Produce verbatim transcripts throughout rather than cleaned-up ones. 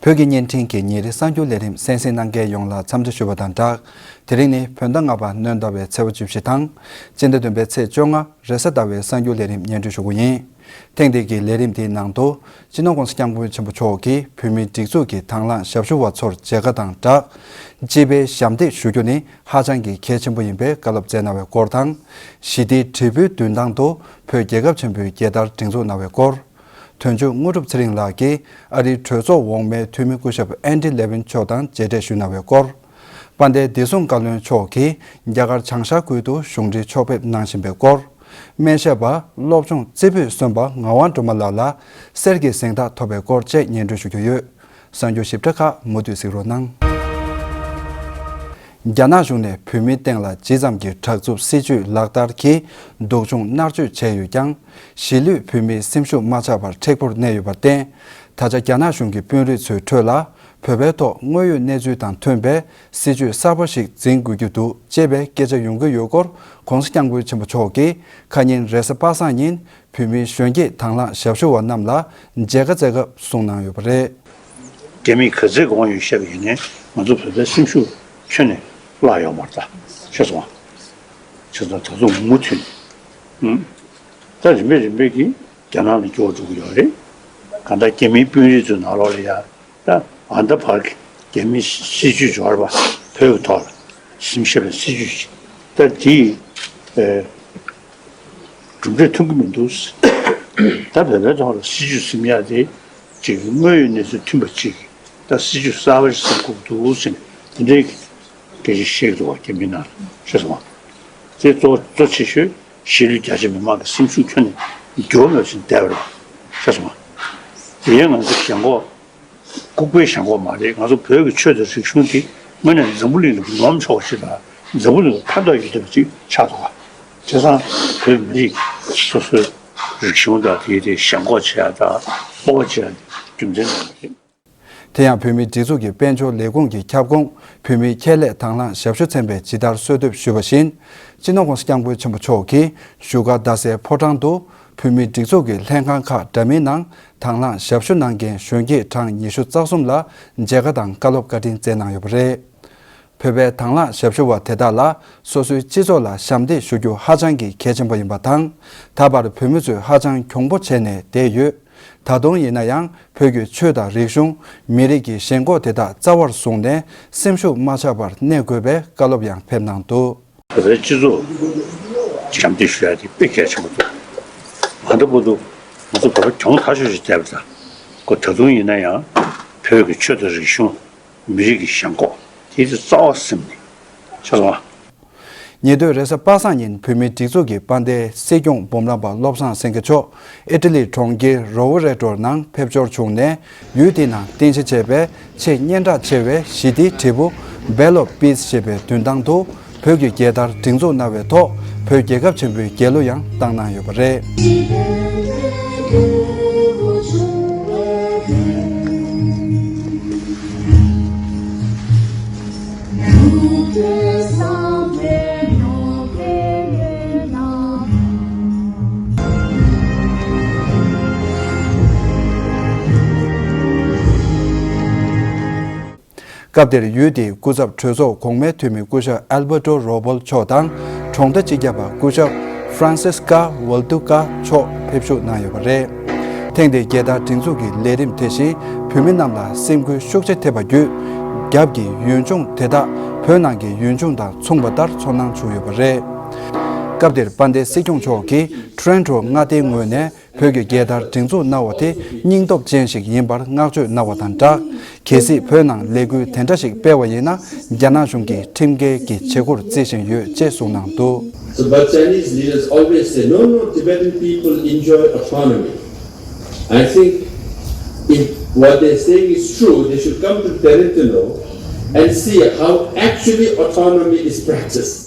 བོད་ཀྱི་བརྙན་འཕྲིན་གྱི་ཉིན་རེའི་གསར་འགྱུར་ལས་རིམ་གསན་གཟིགས་གནང་མཁན་ཡོངས་ལ་འཚམས་འདྲི་ཞུ་བ་དང་སྦྲགས། དེ་རིང་ནི་བོད་ཟླ་ལྔ་པ་སྣྲོན་ཟླ་བའི་ཚེས་པ་བཅུ་བཞི་དང་། སྤྱི་ཟླ་བདུན་པའི་ཚེས་བཅོ་ལྔ་རེས་གཟའ་ཟླ་བའི་གསར་འགྱུར་ལས་རིམ་སྙན་སྒྲོན་ཞུ་རྒྱུ་ཡིན། ཐེངས་འདིའི་གི་ལས་རིམ་དེའི་ནང་དུ། སྤྱི་ནོར་༸གོང་ས་༸སྐྱབས་མགོན་ཆེན་པོ་མཆོག་གིས་བོད་མིའི་སྒྲིག་འཛུགས་ཀྱི་དང་བླངས་ཞབས་ཞུ་བ་ཚོར་མཇལ་ཁ་དང་སྦྲགས། སྤྱི་པའི་ཞབས་འདེགས་ཞུ་རྒྱུ་ནི་ཧ་ཅང་གི་གལ་ཆེན་པོ་ཡིན་པའི་བཀའ་སློབ་སྩལ་གནང་བའི་སྐོར་དང་། ཞི་བདེའི་དྲིལ་བུའི་མདུན་ཐང་དུ་བོད་རྒྱལ་ཁབ་ཆེན་པོའི་རྒྱལ་དར་སྒྲེང་འཛུགས་གནང་བའི་སྐོར། དོན་གཅོད་དངོས་གྲུབ་ཚེ་རིང་ལགས་ཀྱིས་ཨ་རིའི་གྲོས་ཚོགས་འོག་མའི་འཐུས་མི་སྐུ་ཞབས་ཨན་ཌི་ལེ་ཝིན་མཆོག་དང་མཇལ་འཕྲད་ཞུས་གནང་བའི་སྐོར། དཔལ་ལྡན་བདེ་སྲུང་བཀའ་བློན་མཆོག་གིས་རྒྱ་གར་བྱང་ཤར་ཁུལ་དུ་གཞུང་འབྲེལ་ཕྱོགས་ཕེབས་གནང་བཞིན་པའི་སྐོར། སྨན་ཞབས་པ་སློབ་སྦྱོང་རྩེ་ཕུད་གསོན་པ་ངག་དབང་སྒྲོལ་མ་ལགས་ལ་གསེར་གྱི་གཟེངས་རྟགས་ཐོབ་པའི་སྐོར་བཅས་སྙན་སྒྲོན་ཞུ་རྒྱུ་ཡོད། གསར་འགྱུར་ཞིབ་ཕྲ་ཁག་མུ་མཐུད་གཟིགས་རོགས་གནང་། རྒྱ་ནག་གཞུང་ནས་བོད་མིའི་སྟེང་ལ་ཇི་ཙམ་གྱི་དྲག་རྩུབ་སྲིད་བྱུས་ལག་བསྟར་གྱིས་སྡུག་སྦྱོང་མནར་གཅོད་བྱས་ཡོད་ཀྱང་། གཞིས་ལུས་བོད་མིའི་སེམས་ཤུགས་མ་ཆག་པར་མཁྲེགས་པོར་གནས་ཡོད་པར་བརྟེན། ད་ཆ་རྒྱ་ནག་གཞུང་གི་དཔོན་རིགས་ཚོའི་ཁྲོད་ལ། བོད་པའི་ཐོག་དངོས་ཡོད་གནས་ཚུལ་དང་མཐུན་པའི་སྲིད་བྱུས་གསར་པ་ཞིག་འཛིན་དགོས་ཀྱི་འདུག་ཅེས་པའི་སྐད་ཆ་ཡོང་གི་ཡོད་སྐོར། ༸གོང་ས་༸སྐྱབས་མགོན་ཆེན་པོ་མཆོག་གིས་ཁ་ཉིན་རེས་གཟའ་པ་སངས་ཉིན་བོད་མིའི་གཞོན་སྐྱེས་དང་བླངས་ཞབས་ཞུ་བ་རྣམས་ལ་མཇལ་ཁ་བསྩལ་སྐབས་གསུངས་གནང་ཡོད་པ་རེད། རྒྱ་མིས་ག་ཚད་གོང་ཡོད་བཤད་པ་ཡིན་ནའི་ང་ཚོ་བོད་པའི་སེམས་ཤུགས་ཁྱོན་ནས་བརླག་ཡོད་མ་རེད་ད། ཤེས་སོང་ང་། ཤེས་སོང་། ད་དུང་མུ་མཐུད་ནས། ད་རིམ་པས་རིམ་པས་ཀྱིས་རྒྱ་ནག་ལ་འགྱུར་བ་འགྲོ་གི་ཡོད་རེད། གང་ལྟར་རྒྱ་མིའི་དཔོན་རིགས་ཚོའི་ནང་ལོགས་ལ་ཡ། ད་ཨ་ད་བར་གྱི་རྒྱ་མིའི་སྲིད་བྱུས་འབྱོར་བ་བོད་ཀྱི་ཐོག་ལ་ཞིབ་བཤེར་བའི་སྲིད་བྱུས་ཤིག་ད་དེའི་ཨེ་གྲུབ་འབྲས་ཐོན་གྱི་མི་འདུག་ད་བོད་པའི་ཐོག་ལ་སྲིད་བྱུས་ཟིན་ཡག་དེ་ཅིག་དངོས་ཡོད་གནས་ཚུལ་མཐུན་པ་ཅིག་ད་སྲིད་བྱུས་གསར་པ་ཞིག་ཟིན་དགོས་འདུག་ཟེར་ནས་དེ་འདྲའི་སྐད་ཆ་བཤད་ཀྱི་འདུག་བ། རྒྱ་མིའི་ནང་ལ་ཤེས་སོང་ང་། དེ་གཙོ་གཙོ་ཆེ་ཤོས་གཞིས་ལུས་རྒྱ་ཆེ་མི་མང་གི་སེམས་ཤུགས་ཁྱོན་ནས་འགྱུར་བ་མེད་པ་ཞིག་བསྡད་པ་རེད། ཤེས་སོང་ང་། དེ་ཡང་ང་ཚོ་ཞེན་ཁོག་ལྐུགས་པའི་ཞེན་ཁོག་མ་རེད། ང་ཚོ་བོད་ཀྱི་ཆོས་དང་རིག་གཞུང་དེ་དངོས་གནས་འཛམ་བུ་གླིང་ལ་ངོམ་ཆོག་པ་ཞིག་དང་འཛམ་བུ་གླིང་ལ་ཕན་ཐོགས་ཡོད་བསྡད་པ་ཅིག་ཆགས་འདུག་ག་བྱས་ཙང་བོད་མི་རིགས་སོ་སོའི་རིག་གཞུང་དང་དེའི་དེ་ཞེན་ཁོག་བྱེད་ཡ་དང་སྤོབས་པ་བྱེད་ཡ་རྒྱུ་མཚན་ཙམ་མ་རེད། དེ་ཡང་བོད་མིའི་སྒྲིག་འཛུགས་ཀྱི་དཔལ་འབྱོར་ལས་ཁུངས་ཀྱི་ཁྱབ་ཁོངས་བོད་མིའི་ཁྱད་ལས་དང་བླངས་ཞབས་ཞུ་ཚན་པས་ཇི་ལྟར་གསོལ་འདེབས་ཞུས་པ་བཞིན། སྤྱི་ནོར་༸གོང་ས་༸སྐྱབས་མགོན་ཆེན་པོ་མཆོག་གིས་བཞུགས་སྒར་རྡ་སའི་ཕོ་བྲང་དུ་བོད་མིའི་སྒྲིག་འཛུགས་ཀྱི་ལྷན་ཁང་ཁག་འདྲ་མིན་ནང་དང་བླངས་ཞབས་ཞུ་གནང་མཁན་གཞོན་སྐྱེས་གྲངས་ཉི་ཤུ་རྩ་གསུམ་ལ་མཇལ་ཁ་དང་བཀའ་སློབ་བཀའ་དྲིན་སྩལ་གནང་ཡོད་པ་རེད། བོད་པའི་དང་བླངས་ཞབས་ཞུ་བ་དེ་དག་ལ་སོ་སོའི་སྤྱི་ཚོགས་ལ་ཞབས་འདེགས་ཞུ་རྒྱུ་ཧ་ཅང་གི་གལ་ཆེན་པོ་ཡིན་པ་དང་། ད་བར་བོད་མི་ཚོས་ཧ་ཅང་གྱོང་པོ་བྱས་ནས་བསྡད་ཡོད། ད་དུང་ཡིན་ན་ཡང་བོད་ཀྱི་ཆོས་དང་རིག་གཞུང་། མི་རིགས་ཀྱི་ཞེན་ཁོག་དེ་དག་རྩ་བར་བཟུང་ནས་སེམས་ཤུགས་མ་ཆག་པར་གནས་དགོས་པའི་བཀའ་སློབ་ཡང་ཕེབས་གནང་འདུག་བོད་པའི་སྤྱི་ཚོགས་ཞབས་འདེགས་ཞུ་ཡ་དེ་དཔེ་གལ་ཆེན་པོ་འདུག་ང་ཚོ་བར་དུ་ང་ཚོ་བོད་པ་གྱོང་ཐག་ཆོད་ཅིག་བསྡད་པ་དང་། ཁོ་ད་དུང་ཡིན་ན་ཡང་བོད་ཀྱི་ཆོས་དང་རིག་གཞུང་། མི་རིགས་ཀྱི་ཞེན་ཁོག་དེ་ཚོ་རྩ་བ་ཟིན་ནས་ཤེས་སོང་ང་། ཉེ་དུས་རེས་གཟའ་པ་སངས་ཉིན་བོད་མིའི་སྒྲིག་འཛུགས་ཀྱི་དཔལ་ལྡན་སྲིད་སྐྱོང་འབུམ་རམས་པ་བློ་བཟང་སེང་གེ་མཆོག་ཨི་ཊ་ལིའི་གྲོང་ཁྱེར་རོ་ཝེ་རེ་ཏོར་ནང་ཕེབས་འབྱོར་བྱུང་ནས། ཡུལ་དེའི་ནང་རྟེན་གཞི་བྱས་པའི་ཆེས་སྙན་གྲགས་ཆེ་བའི་ཞི་བདེའི་དྲིལ་བུ་Bell of Peace ཞེས་པའི་མདུན་ཐང་དུ་བོད་ཀྱི་རྒྱལ་དར་སྒྲེང་འཛུགས་གནང་བའི་ཐོག་བོད་རྒྱལ་ཁབ་ཆེན་པོའི་རྒྱལ་གླུ་ཡང་བཏང་གནང་ཡོད་པ་རེད། སྐབས་དེར་ཡུལ་དེའི་སྐུ་ཚབ་གྲོས་ཚོགས་གོང་མའི་འཐུས་མི་སྐུ་ཞབས་ཨལ་བྷར་ཏོ་རོ་བོལ་མཆོག་དང་། གྲོང་མདའ་སྤྱི་ཁྱབ་པ་སྐུ་ཞབས་ཧྥ་རན་སིས་ཀ་ཝལ་ཏུ་ཀ་མཆོག་ཕེབས་ཞུགས་གནང་ཡོད་པ་རེད། ཐེངས་འདིའི་རྒྱལ་དར་སྒྲེང་འཛུགས་ཀྱི་ལས་རིམ་དེ་བཞིན་བོད་མི་རྣམས་ལ་སེམས་འགུལ་ཤུགས་ཆེ་ཐེབས་པ་བརྒྱུད། རྒྱབ་ཀྱི་ཡུལ་ལྗོངས་དེ་དག་བོད་ནང་གི་ཡུལ་ལྗོངས་དང་མཚུངས་པ་ལྟར་ཚོར་སྣང་བྱུང་ཡོད་པ་རེད། སྐབས་དེར་དཔལ་ལྡན་སྲིད་སྐྱོང་མཆོག་གིས་ཊོ་རོན་ཊོ་མངའ་སྡེའི་ངོས་ནས། བོད་ཀྱི་རྒྱལ་དར་སྒྲེང་འཛུགས་གནང་བ་དེ་སྙིང་སྟོབས་ཅན་ཞིག་ཡིན་པར་བསྔགས་བརྗོད་གནང་བ་དང་སྦྲགས། གལ་སྲིད་བོད་ནང་ལས་འགུལ་དེ་འདྲ་ཞིག་སྤེལ་བ་ཡིན་ན། རྒྱ་ནག་གཞུང་གིས་ཁྲིམས་འགལ་གྱི་བྱེད་སྒོར་བརྩི་བཞིན་ཡོད་ཅེས་གསུངས་གནང་འདུག། So, but Chinese leaders always say, "No, no, Tibetan people enjoy autonomy." I think if what they're saying is true, they should come to Perintano and see how actually autonomy is practiced.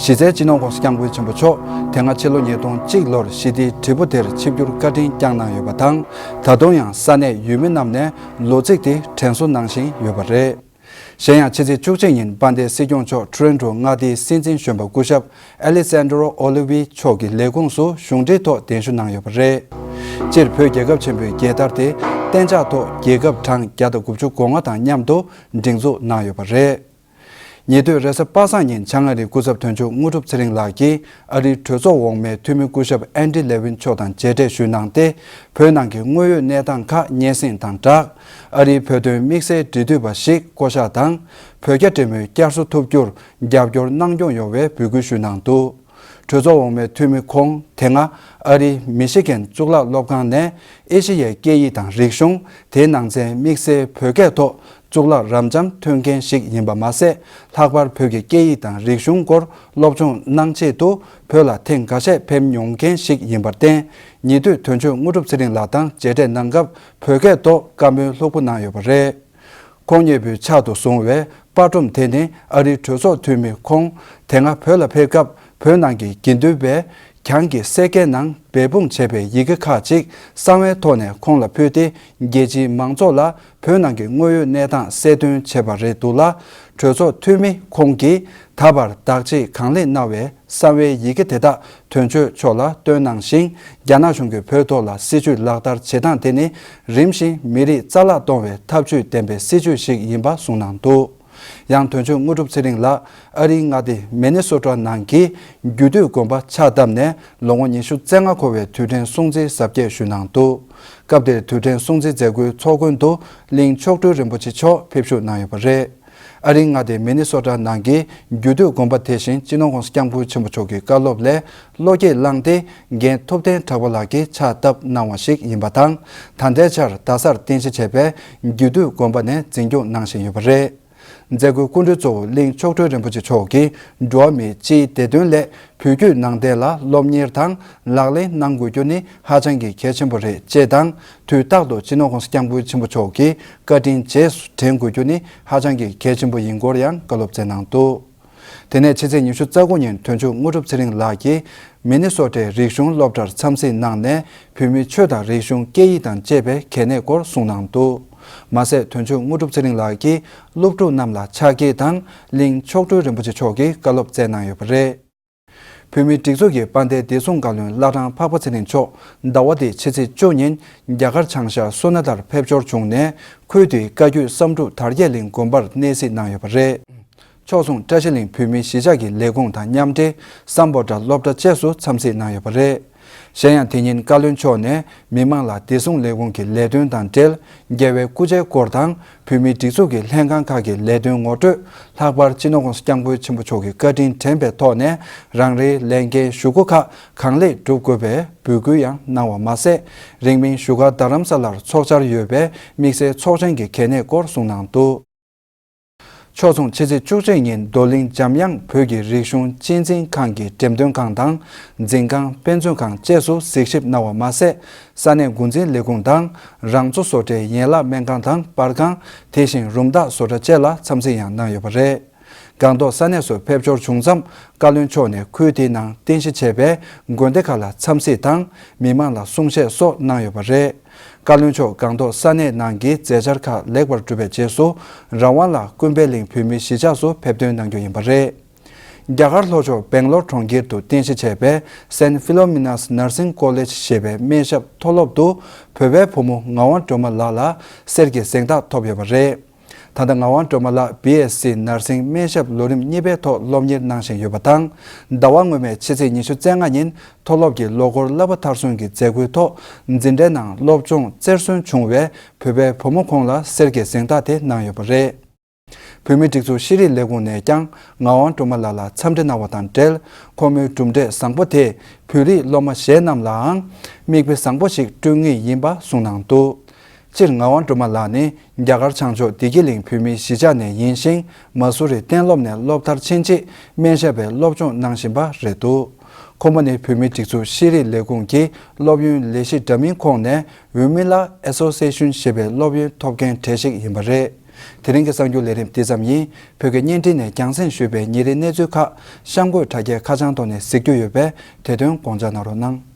གཞི་རྩའི་སྤྱི་ནོར་༸གོང་ས་༸སྐྱབས་མགོན་ཆེན་པོ་མཆོག་དེ་སྔ་ཕྱི་ལོ་ཉིས་སྟོང་གཅིག་ལོར་ཞི་བདེའི་དྲིལ་བུ་དེར་ཆིབས་བསྒྱུར་བཀའ་དྲིན་བསྐྱངས་གནང་ཡོད་པ་དང་། ད་དུང་ཡང་ས་གནས་ཡུལ་མི་རྣམས་ནས་ལོ་ཚིགས་དེ་དྲན་གསོ་གནང་བཞིན་ཡོད་པ་རེད། གཞན་ཡང་ཕྱི་ཚེས་བཅུ་གཅིག་ཉིན་དཔལ་ལྡན་སྲིད་སྐྱོང་མཆོག་ཊོ་རོན་ཊོ་མངའ་སྡེའི་སྲིད་འཛིན་གཞོན་པ་སྐུ་ཞབས་ཨ་ལེ་སན་ཌྲོ་ཨོ་ལི་ཝི་མཆོག་གི་ལས་ཁུངས་སུ་གཞུང་འབྲེལ་ཐོག་གདན་ཞུ་གནང་ཡོད་པ་རེད། སྤྱིར་བོད་རྒྱལ་ཁབ་ཆེན་པོའི་རྒྱལ་དར་དེ་ གཏན་འཇགས་ཐོག་རྒྱལ་ཁབ་གྲངས་བརྒྱ་དང་དགུ་བཅུ་གོ་ལྔ་དང་མཉམ་དུ་སྒྲིག་འཛུགས་གནང་ཡོད་པ་རེད། ཉེ་དུས་རེས་གཟའ་པ་སངས་ཉིན་བྱང་ཨ་རིའི་སྐུ་ཚབ་དོན་གཅོད་དངོས་གྲུབ་ཚེ་རིང་ལགས་ཀྱིས་ཨ་རིའི་གྲོས་ཚོགས་འོག་མའི་འཐུས་མི་སྐུ་ཞབས་ཨན་ཌི་ལེ་ཝིན་མཆོག་དང་མཇལ་འཕྲད་ཞུས་གནང་སྟེ། བོད་ནང་གི་དངོས་ཡོད་གནས་སྟངས་ཁག་སྙན་སེང་དང་སྦྲགས། ཨ་རིའི་བོད་དོན་དམིགས་བསལ་འབྲེལ་མཐུད་པ་ཞིག་བསྐོ་གཞག་དང་། བོད་རྒྱ་འབྲེལ་མོལ་བསྐྱར་གསོ་ཐུབ་རྒྱུར་རྒྱབ་སྐྱོར་གནང་སྐྱོང་ཡོང་བའི་འབོད་སྐུལ་ཞུས་གནང་འདུག་གྲོས་ཚོགས་འོག་མའི་འཐུས་མི་ཁོང་དེ་སྔ་ཨ་རིའི་མི་ཤི་གན་གཙུག་ལག་སློབ་ཁང་ནས་ཨེ་ཤེ་ཡའི་སྐད་ཡིག་དང་རིག་གཞུང་། དེའི་ནང་ཚན་དམིགས་བསལ་བོད་སྐད་ཐོག་གཙུག་ལག་རབ་འབྱམས་ཐོན་མཁན་ཞིག་ཡིན་པ་མ་ཟད། ལྷག་པར་བོད་ཀྱི་སྐད་ཡིག་དང་རིག་གཞུང་སྐོར་སློབ་སྦྱོང་གནང་ཆེད་དུ་བོད་ལ་ཐེངས་འགའ་ཤས་ཕེབས་མྱོང་མཁན་ཞིག་ཡིན་པར་བརྟེན། ཉེ་དུས་དོན་གཅོད་དངོས་གྲུབ་ཚེ་རིང་ལགས་དང་མཇལ་འཕྲད་གནང་སྐབས་བོད་སྐད་ཐོག་བཀའ་མོལ་ལྷུག་པོ་གནང་ཡོད་པ་རེད། ཁོང་ཉེ་བོའི་ཕྱག་ཏུ་བཟུང་བའི་པར་སྒྲོམ་དེ་ནི་ཨ་རིའི་གྲོས་ཚོགས་འཐུས་མི་ཁོང་དེ་སྔ་བོད་ལ་ཕེབས་སྐབས་བོད་ནང་གི་དགེ་འདུན་པས་གྱང་གི་གསེར་སྐས་ནང་འབད་འབུངས་བྱས་པའི་ཡི་གེ་ཁག་ཅིག་གསང་བའི་ཐོག་ནས་ཁོང་ལ་ཕུལ་ཏེ། རྒྱལ་སྤྱིའི་མང་ཚོགས་ལ་བོད་ནང་གི་དངོས་ཡོད་གནས་སྟངས་གསལ་སྟོན་བྱས་པ་རེད་འདུག་ལ། གྲོས་ཚོགས་འཐུས་མི་ཁོང་གིས་ད་བར་བདག་གཅེས་གང་ལེགས་གནང་བའི་གསང་བའི་ཡི་གེ་དེ་དག་དོན་གཅོད་མཆོག་ལ་སྟོན་གནང་ཞིང་། རྒྱ་ནག་གཞུང་གིས་བོད་ཐོག་ལ་སྲིད་བྱུས་ལག་བསྟར་བྱེད་སྟངས་དེ་ནི་རིམ་བཞིན་མི་རིགས་རྩ་བརླག་གཏོང་བའི་ཐབས་ཇུས་ལྡན་པའི་སྲིད་བྱུས་ཤིག་ཡིན་པ་གསུངས་གནང་འདུག་ཡང་དོན་གཅོད་དངོས་གྲུབ་ཚེ་རིང་ལགས་ཨ་རིའི་མངའ་སྡེ་མི་ནི་སོ་ཊ་ནང་གི་རྒྱུད་སྟོད་དགོན་པ་ཕྱག་བཏབ་ནས་ལོ་ངོ་ཉི་ཤུ་རྩ་ལྔ་འཁོར་བའི་དུས་དྲན་སྲུང་བརྩི་གཟབ་རྒྱས་ཞུས་གནང་འདུག་སྐབས་དེར་དུས་དྲན་སྲུང་བརྩི་མཛད་སྒོའི་ཚོགས་མགོན་དུ་གླིང་མཆོག་སྤྲུལ་རིན་པོ་ཆེ་མཆོག་ཕེབས་ཞུགས་གནང་ཡོད་པ་རེད། ཨ་རིའི་མངའ་སྡེ་མི་ནི་སོ་ཊ་ནང་གི་རྒྱུད་སྟོད་དགོན་པ་དེ་བཞིན་སྤྱི་ནོར་༸གོང་ས་༸སྐྱབས་མགོན་ཆེན་པོ་མཆོག་གི་བཀའ་སློབ་ལས་བློ་སྐྱེད་བླངས་ཏེ། རྒན་ཐུབ་བསྟན་གྲགས་པ་ལགས་ཀྱིས་ཕྱག་བཏབ་གནང་བ་ཞིག་ཡིན་པ་དང་། ད་ལྟའི་ཆར་རྡ་སར་རྟེན་གཞི་བྱས་པའི་རྒྱུད་སྟོད་དགོན་པ་ནས་འཛིན་སྐྱོང་གནང་བཞིན་ཡོད་པ་རེད། མཛད་སྒོའི་སྐུ་མགྲོན་གཙོ་བོ་གླིང་མཆོག་སྤྲུལ་རིན་པོ་ཆེ་མཆོག་གིས། འགྲོ་བ་མིའི་སྤྱིའི་བདེ་དོན་སླད་བོད་བརྒྱུད་ནང་བསྟན་ལ་སློབ་གཉེར་དང་ལག་ལེན་གནང་དགོས་རྒྱུ་ནི་ཧ་ཅང་གི་གལ་ཆེན་པོ་རེད་ཅེས་དང་། དུས་རྟག་ཏུ་སྤྱི་ནོར་༸གོང་ས་༸སྐྱབས་མགོན་ཆེན་པོ་མཆོག་གི་བཀའ་དྲིན་རྗེས་སུ་དྲན་དགོས་རྒྱུ་ནི་ཧ་ཅང་གི་གལ་ཆེན་པོ་ཡིན་སྐོར་ཡང་བཀའ་སློབ་སྩལ་གནང་འདུག་དེ་ནས་ཕྱི་ཚེས་ཉི་ཤུ་རྩ་དགུ་ཉིན་དོན་གཅོད་དངོས་གྲུབ་ཚེ་རིང་ལགས་ཀྱིས་མི་ནི་སོ་ཊའི་རིག་གཞུང་སློབ་གྲྭར་འཚམས་གཟིགས་གནང་ནས། བོད་མིའི་ཆོས་དང་རིག་གཞུང་སྐད་ཡིག་དང་བཅས་པའི་གལ་གནད་སྐོར་གསུངས་གནང་འདུག་མ་ཟད། དོན་གཅོད་དངོས་གྲུབ་ཚེ་རིང་ལགས་ཀྱིས་སློབ་ཕྲུག་རྣམས་ལ་ཕྱག་འཁྱེར་དང་། གླིང་མཆོག་སྤྲུལ་རིན་པོ་ཆེ་མཆོག་གིས་བཀའ་སློབ་སྩལ་གནང་ཡོད་པ་རེད། བོད་མིའི་སྒྲིག་འཛུགས་ཀྱི་དཔལ་ལྡན་བདེ་སྲུང་བཀའ་བློན་བླ་བྲང་འཕགས་པ་ཚེ་རིང་མཆོག་ཟླ་བ་འདིའི་ཕྱི་ཚེས་བཅུ་ཉིན་རྒྱ་གར་བྱང་ཤར་སོ་ན་དར་ཕེབས་འབྱོར་བྱུང་ནས། ཁུལ་དེའི་བཀའ་བརྒྱུད་བསམ་འགྲུབ་དར་རྒྱས་གླིང་དགོན་པར་གནས་གཟིགས་གནང་ཡོད་པ་རེད། ཕྱོགས་མཚུངས་བཀྲ་ཤིས་གླིང་བོད་མིའི་གཞིས་ཆགས་ཀྱི་ལས་ཁུངས་དང་མཉམ་འབྲེལ་སམ་བྷོ་ཊ་སློབ་གྲྭ་བཅས་སུ་འཚམས་གཟིགས་གནང་ཡོད་པ་རེད། གཞན་ཡང་། དེ་ཉིན་བཀའ་བློན་མཆོག་ནས་མི་མང་ལ་བདེ་སྲུང་ལས་ཁུངས་ཀྱི་ལས་དོན་དང་འབྲེལ། རྒྱལ་བའི་སྐུ་ཕྱྭའི་སྐོར་དང་། བོད་མིའི་སྒྲིག་འཛུགས་ཀྱི་ལྷན་ཁང་ཁག་གི་ལས་དོན་ངོ་སྤྲོད། ལྷག་པར་སྤྱི་ནོར་༸གོང་ས་༸སྐྱབས་མགོན་ཆེན་པོ་མཆོག་གི་བཀའ་དྲིན་དྲན་པའི་ཐོག་ནས། རང་རེའི་ལས་འགན་ཞུ་སྒོ་ཁག་གང་ལེགས་སྒྲུབ་དགོས་པའི་འབོད་སྐུལ་ཡང་གནང་བ་མ་ཟད། རིང་མིན་བཞུགས་སྒར་རྡ་རམ་ས་ལར་འཚོགས་འཆར་ཡོད་པའི་དམིགས་བསལ་ཚོགས་ཆེན་གྱི་གལ་གནད་སྐོར་གསུངས་གནང་འདུག་ཕྱོགས་མཚུངས། ཕྱི་ཚེས་བཅུ་གཅིག་ཉིན་རྡོར་གླིང་འཇམ་དབྱངས་བོད་ཀྱི་རིག་གཞུང་གཅེས་འཛིན་ཁང་གི་འགྲེམས་སྟོན་ཁང་དང་འཛིན་ཁང་། དཔེ་མཛོད་ཁང་བཅས་སུ་གཟིགས་ཞིབ་གནང་བ་མ་ཟད། ས་གནས་འགོ་འཛིན་ལས་ཁུངས་དང་། རང་གཙོ་བཟོ་གྲྭའི་ཡན་ལག་སྨན་ཁང་དང་པར་ཁང་། དེ་བཞིན་རུམ་བཏགས་བཟོ་གྲྭ་བཅས་ལ་འཚམས་གཟིགས་ཡང་གནང་ཡོད་པ་རེད། སྒང་ཏོག་ས་གནས་སུ་ཕེབས་འབྱོར་བྱུང་མཚམས། བཀའ་བློན་མཆོག་ནས་ཁུལ་དེའི་ནང་རྟེན་གཞི་བྱས་པའི་དགོན་སྡེ་ཁག་ལ་འཚམས་གཟིགས་དང་། མི་མང་ལ་གསུང་བཤད་སོགས་གནང་ཡོད་པ་རེད། བཀའ་བློན་མཆོག་སྒང་ཏོག་ས་གནས་ནང་གི་མཛད་འཆར་ཁག་ལེགས་པར་གྲུབ་པའི་རྗེས་སུ། རང་དབང་ལ་ཀུན་ཕན་གླིང་བོད་མིའི་གཞིས་ཆགས་སུ་ཕེབས་ཐོན་གནང་རྒྱུ་ཡིན་པ་རེད། རྒྱ་གར་ལྷོ་ཕྱོགས་སྦེང་ལོར་གྲོང་ཁྱེར་དུ་རྟེན་གཞི་བྱས་པའི་Saint Philomena's Nursing College ཞེས་པའི་སྨན་ཞབས་མཐོ་སློབ་ཏུ། བོད་པའི་བུ་མོ་ངག་དབང་སྒྲོལ་མ་ལགས་ལ་གསེར་གྱི་གཟེངས་རྟགས་ཐོབ་ཡོད་པ་རེད། ད་ལྟ་ངག་དབང་སྒྲོལ་མ་ལགས་བི་ཨེས་སི་ནར་སིང་སྨན་ཞབས་ལོ་རིམ་གཉིས་པའི་ཐོག་སློབ་གཉེར་གནང་བཞིན་ཡོད་པ་དང་། ཟླ་བ་སྔོན་མའི་ཕྱི་ཚེས་ཉི་ཤུ་རྩ་ལྔ་ཉིན་མཐོ་སློབ་ཀྱི་ལོ་འཁོར་བསླབ་པ་མཐར་སོན་གྱི་མཛད་སྒོའི་ཐོག་འཛིན་གྲྭའི་ནང་སློབ་སྦྱོང་རྩེར་སོན་བྱུང་བའི་བོད་པའི་བུ་མོ་ཁོང་ལ་གསེར་གྱི་གཟེངས་རྟགས་དེ་གནང་ཡོད་པ་རེད། བོད་མིའི་སྒྲིག་འཛུགས་ཤེས་རིག་ལས་ཁུངས་ནས་ཀྱང་ངག་དབང་སྒྲོལ་མ་ལགས་ལ་འཚམས་འདྲི་གནང་བ་དང་འབྲེལ། ཁོ་མོའི་གྲུབ་འབྲས་བཟང་པོ་དེས་བོད་རིགས་སློབ་མ་གཞན་རྣམས་ལའང་མིག་དཔེ་བཟང་པོ་ཞིག་བསྐྲུན་ངེས་ཡིན་པ་གསུངས་གནང་འདུག་སྤྱིར་ངག་དབང་སྒྲོལ་མ་ལགས་ནི་རྒྱ་གར་བྱང་ཕྱོགས་བདེ་སྐྱིད་གླིང་བོད་མིའི་གཞིས་ཆགས་ནས་ཡིན་ཞིང་། མ་སུ་རི་གཏན་སློབ་ནས་སློབ་མཐར་ཕྱིན་རྗེས་སྨན་ཞབས་པའི་སློབ་སྦྱོང་གནང་བཞིན་པ་རེད་འདུག་ཁོ་མོ་ནི་བོད་མིའི་སྒྲིག་འཛུགས་ཤེས་རིག་ལས་ཁུངས་ཀྱི་སློབ་ཡོན་ལས་གཞི་འདྲ་མིན་ཁོངས་ནས་Women Law Association ཞེས་པའི་སློབ་ཡོན་ཐོབ་མཁན་གྲས་ཤིག་ཡིན་པ་རེད། དེ་རིང་གི་གསར་འགྱུར་ལས་རིམ་འདི་ཙམ་ཡིན། བོད་ཀྱི་བརྙན་འཕྲིན་ནས་རྒྱང་སྲིང་ཞུས་པའི་ཉིན་རེའི་གནས་ཚུལ་ཁག་གཤམ་འཁོད་དྲ་རྒྱའི་ཁ་བྱང་ཐོག་ནས་གཟིགས་རྒྱུ་ཡོད་པས། དེ་དོན་དགོངས་འཇགས་གནང་རོགས་གནང་།